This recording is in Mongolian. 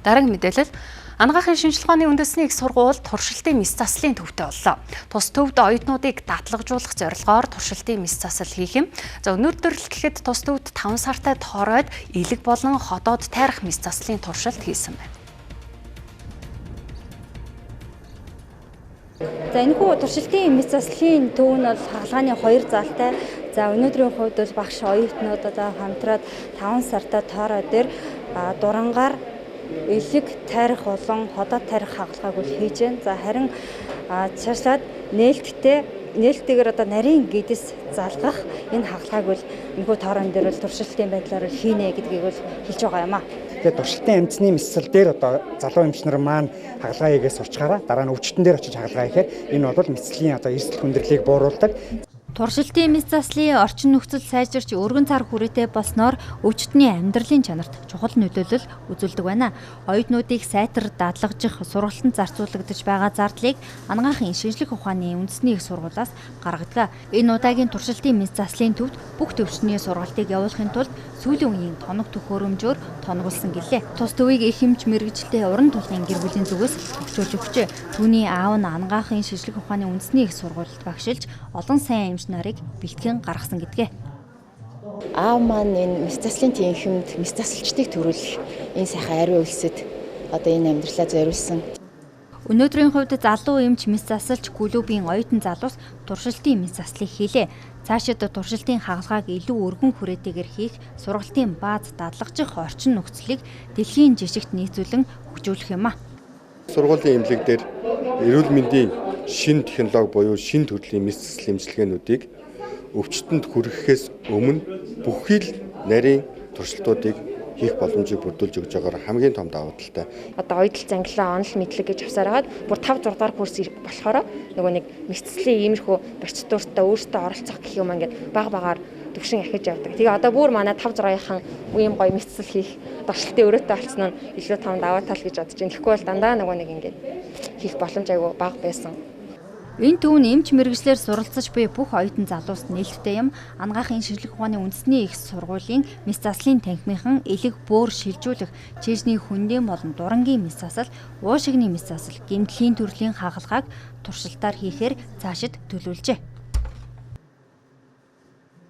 Дараагийн мэдээлэл Анагаахын шинжилгээ ухааны үндэсний их сургууль туршилтын мэс заслын төвтэй боллоо. Тус төвд оюутнуудыг дадлагжуулах зорилгоор туршилтын мэс засал хийх юм. За өнөөдөр л гэхэд тус төвд 5 сартай тооройд элэг болон ходоод тайрах мэс заслын туршилт хийсэн байна. За энэхүү туршилтын мэс заслын төв нь бол хагалгааны 2 залтай. За өнөөдрийн хувьд бол багш оюутнууд одоо хамтраад 5 сартай тоорой дээр дурангаар элэг тайрах болон ходоод тайрах хагалгааг үл хийж байна. За харин цаашлаад нээлттэйгээр одоо нарийн гэдэс залгах энэ хагалгааг үл энэхүү тоорон дээр бол туршилтын байдлаар хийнэ гэдгийг бол хэлж байгаа юм а. Тэгээд туршилтын амьтны мэс засал дээр одоо залуу эмч нар маань хагалгаа хийгээ сурчгаараа дараа нь өвчтөн дээр очиж хагалгаа хийхээр энэ бол мэс заслын одоо эрсдэл хүндрэлийг бууруулдаг. Туршилтын мэс заслын орчин нөхцөл сайжирч өргөн цар хүрээтэй болсноор өвчтний амьдралын чанарт чухал нөлөөлөл үзүүлдэг байна. Оюутнуудыг сайтар дадлагжих сургалтанд зарцуулагдаж байгаа зардлыг Анагаахын шинжлэх ухааны үндэсний их сургуулиас гаргадаг. Энэ удаагийн туршилтын мэс заслын төвд бүх төвчний сургалтыг явуулахын тулд сүүлийн үеийн тоног төхөөрөмжөөр тоногулсан гэлээ. Тус төвийг их эмч мэргэжилтэй уран тулгын гэр бүлийн зүгээс тохижуулж өгчээ. Түүний аав нь Анагаахын шинжлэх ухааны үндэсний их сургуульд багшилж олон сайн эмч нарыг бэлтгэн гаргасан гэдгээ. Аав маань энэ мэс заслын тэнхимд мэс засалчдыг төрүүлэх энэ сайхан ариун үйлсэд одоо энэ амьдралаа зориулсан. Өнөөдрийн хувьд залуу эмч мэс засалч клубын оюутан залуус туршилтын мэс заслыг хийлээ. Цаашид туршилтын хагалгааг илүү өргөн хүрээтэйгээр хийх сургалтын бааз дадлагжих орчин нөхцөлийг дэлхийн жишгт нийцүүлэн хөгжүүлэх юм а. Сургуулийн эмнэлэг дээр эрүүл мэндийн шинэ технологи буюу шинэ төрлийн мэс засал эмчилгээнүүдийг өвчтөнд хүргэхээс өмнө бүхий л нарийн туршилтуудыг хийх боломжийг бүрдүүлж өгж байгаагаар хамгийн том давуу талтай. Одоо оюутал зангилаа онол мэдлэг гэж авсаар хагаад бүр 5 6 дугаар курс болохоор нөгөө нэг мэс заслын иймэрхүү процедуртаа өөртөө оролцох гэх юм ингээд баг багаар төвшин ахиж явдаг. Тэгээ одоо бүр манай 5 6-ийнхан ийм гоё мэс засал хийх туршилтын өрөөтэй болсон нь илүү том давуу тал гэж бодож байна. Тэгэхгүй бол дандаа нөгөө нэг ингээд хийх боломж айгүй бага байсан. Энэ төв нь эмч мэргэжлээр суралцаж буй бүх оюутан залууст нээлттэй юм. Анагаахын шинжлэх ухааны үндэсний их сургуулийн мэс заслын танхимынхан элэг бөөр шилжүүлэх, чээжний хөндийн болон дурангийн мэс засал, уушигны мэс засал, гэмтлийн төрлийн хагалгааг туршилтаар хийхээр цаашид төлөвлөжээ.